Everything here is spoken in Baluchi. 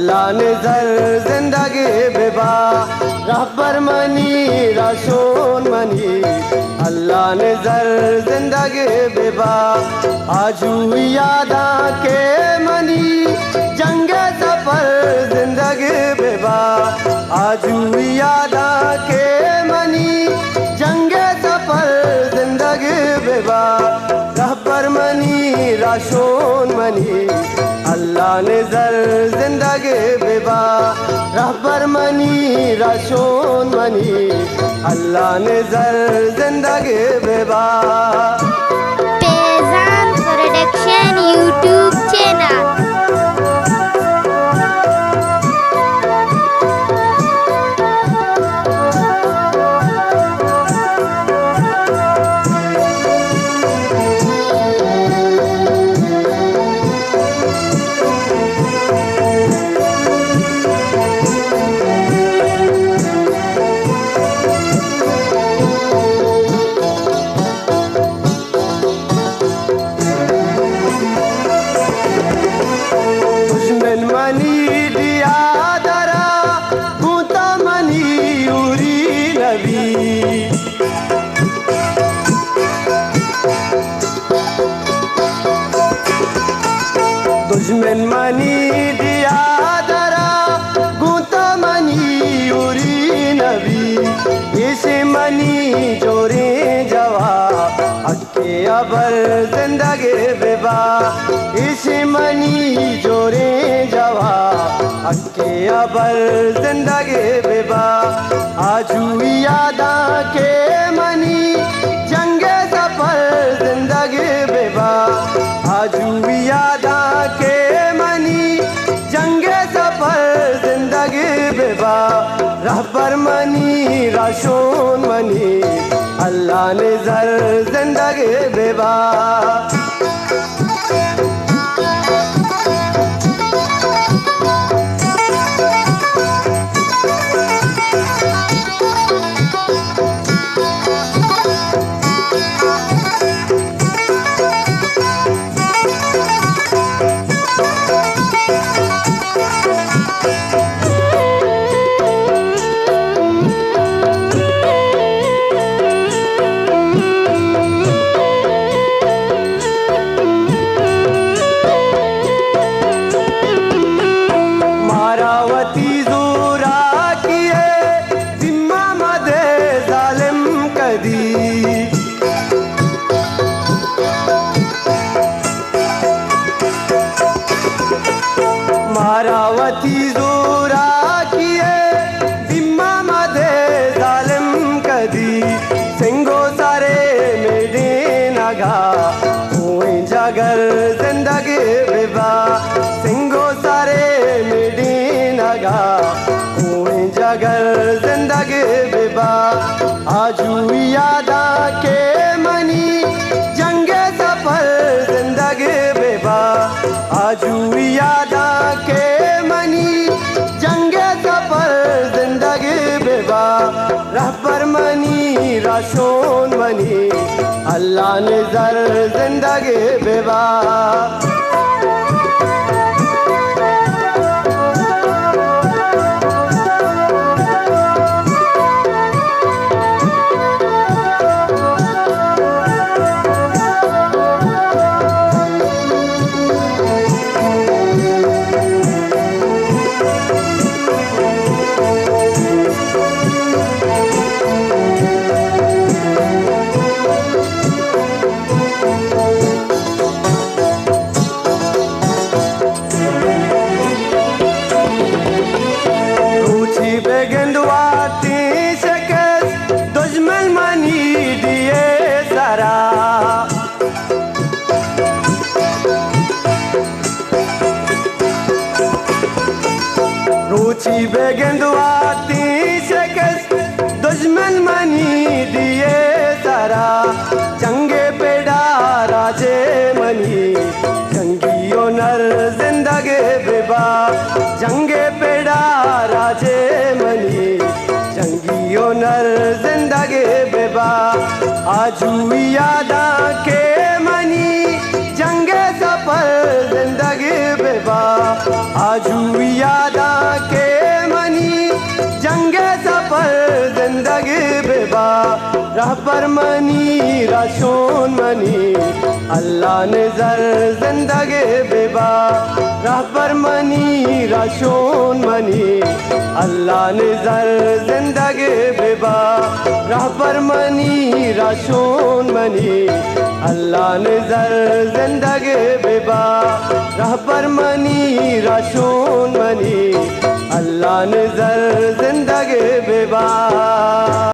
اللہ نظر زندگ ببا، رہبر منی، رہشون منی۔ اللہ نظر زندگ ببا، آجو یاداں کے منی، جنگ سفر زندگ ببا، آجو یاداں کے منی، جنگ سفر زندگ ببا۔ رہبر منی، رہشون منی، اللہ نظر زندگ ببا۔ رہبر منی، رہشون منی، اللہ نظر زندگ ببا۔ فیضان پروڈکشن یوٹیوب چینل۔ دژمن منی دیا درا، گوں تو منی اوری نبی۔ دژمن منی دیا درا، گوں تو منی اوری نبی۔ ایش منی جوریں جواب، کہ ابر زندگ ببا، ایش منی جوریں جواب، کہ ابر زندگ ببا۔ آجو یاداں کے منی، جنگ سفر زندگ ببا۔ آجو یاداں کے منی، جنگ سفر زندگ ببا۔ رہبر منی، رہشون منی، اللہ نظر زندگ ببا۔ مارا وتی زوراکی ءِ ذمہ مدے ظالم کدی۔ مارا وتی زوراکی ءِ ذمہ مدے ظالم کدی۔ سنگو سرے میڈینگا کوئیں جگر زندگ ببا۔ سنگو سرے میڈینگا کوئیں جگر زندگ ببا۔ آجو یاداں کے منی جنگ سفر زندگ ببا۔ آجو یاداں کے منی جنگ سفر زندگ ببا۔ رہبر منی، رہشون منی، اللہ نظر زندگ ببا۔ روچی بگند واتیں شکست، دژمن منی دیئے سرا۔ روچی بگند واتیں شکست، دژمن منی دیئے سرا۔ جنگ پڑا راجے منی، جنگی ہنر زندگ ببا۔ جنگ پڑا راجے منی، جنگی ہنر زندگ ببا۔ آجو یاداں کے منی، جنگ سفر زندگ ببا۔ آجو یاداں کہ منی جنگ سفر زندگ ببا، رہبر منی راشون منی اللہ نظر زندگ ببا، رہبر منی راشون منی اللہ نظر زندگ ببا، رہبر منی راشون منی اللہ نظر زندگ ببا، رہبر منی راشون منی اللہ نظر زندگ ببا۔